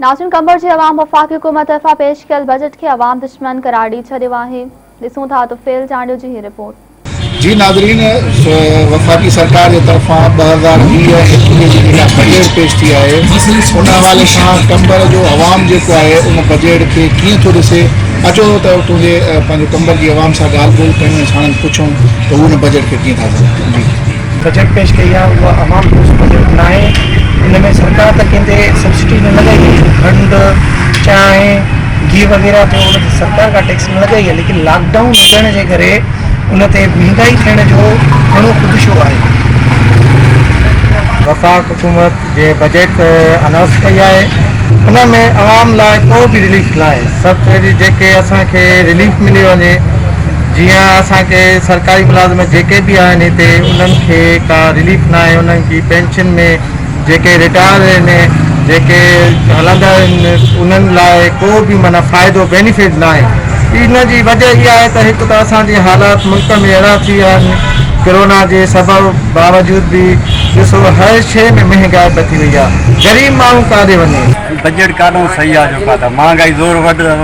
ناظرين قمبر جي عوام وفاقي حڪومت طرفان پيش ڪيل بجيٽ کي عوام دشمن قرار ڏئي ڇڏيو آهي ڏسون ٿا طفيل چانڊيو جي هي رپورٽ. جي ناظرين وفاقي سرڪار جي طرفان 2020 ۽ 21 جي جيڪا بجيٽ پيش ٿي آهي ان حوالي سان قمبر جو عوام جيڪو آهي ان بجيٽ کي ڪيئن ٿو ڏسي اچو ته اتون جي پنهنجو قمبر جي عوام سان ڳالهه ٻولهه ڪيون ۽ ساڻن پڇون ته هو ان بجيٽ کي ڪيئن ٿا سمجهن جي. بجيٽ پيش ڪئي آهي اها عوام دوست بجيٽ ناهي ان ۾ سرڪار ته ڪنهن تي سبسڊي نه لڳائي آهي کنڊ چانهه گيهه وغيره تي ان تي سرڪار ڪا ٽيڪس نه لڳائي آهي ليڪن لاڪ ڊائون هجڻ جي ڪري ان تي مهنگائي ٿيڻ جو گهڻو خدشو آهي. وفاق حڪومت جنهن بجيٽ انائونس ڪئي آهي ان ۾ عوام لاء ڪو به رليف ناهي سڀ پهرين جيڪي اسان کي رليف ملي وڃي جيئن اسان کي سرڪاري ملازم جيڪي به آهن هتي انهن کي ڪا رليف ناهي انهن جي پينشن ۾ جيڪي رٽائر آهن جيڪي هلندا آهن انهن لاء ڪو به معنيٰ فائدو بينيفٽ ناهي ان جي وجه اها آهي ته هڪ ته اسان جي حالات ملڪ ۾ اهڙا ٿي ويا آهن ڪرونا جي سبب باوجود به ڏسو هر شيء ۾ مهنگائي وڌي وئي آهي غريب ماڻهو ڪاڏي وڃي. بجيٽ ڪاڏئون صحيح آ جيڪو آ ته مهانگائي زور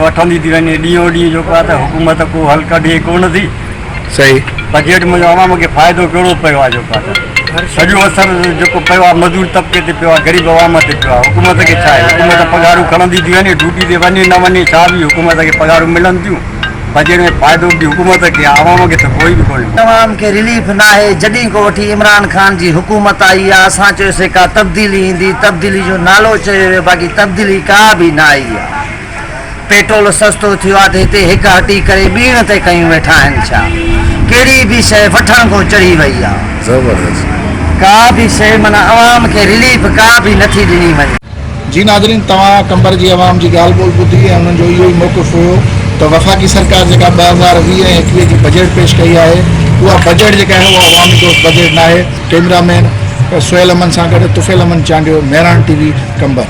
وٺندي ٿي وڃي ڏينهون ڏينهن جيڪو آ ته حڪومت ڪو حل ڪڍي ڪونه ٿي. صحيح. بجيٽ منهنجو عوام کي فائدو ڪهڙو پيو آ جيڪو آ ته سڄو اثر جيڪو پيو آ مزور طبقي تي پيو آ غريب عوام تي پيو آ حڪومت کي ڇا آهي حڪومت پگهارون کڻندي ٿي وڃي ڊيوٽي تي وڃي نه وڃي ڇا به حڪومت کي پگهارون ملن ٿيون بجيٽ ۾ فائدو به حڪومت کي آ عوام کي ته ڪوئي به ڪونهي. عوام کي رليف ناهي جڏهن کان وٺي عمران خان جي حڪومت آئي آ اسان چيوسي ڪا تبديلي ايندي تبديلي جو نالو چيو ويو باقي تبديلي ڪا به نه آئي آ. پيٽرول سستو ٿيو آ ته هتي هڪ هٽي ڪري ٻيڻ تي ڪيون ويٺا آهن ڇا ڪهڙي به شيء وٺڻ کان چڙهي وئي آ زبردست. ڪا به شيء معنيٰ عوام کي رليف ڪا به نٿي ڏني وڃي. جي ناظرين توهان قمبر جي عوام جي ڳالهه ٻولهه ٻڌي ۽ انهن جو اهو ئي موقف هيو ته وفاقي سرڪار جيڪا 2020 ۽ 21 جي بجيٽ پيش ڪئي آهي اها بجيٽ جيڪا آهي اها عوامي دوست بجيٽ ناهي ڪئميرا مين سهيل امن سان گڏ طفيل امن چانڊيو مهراڻ ٽي وي قمبر.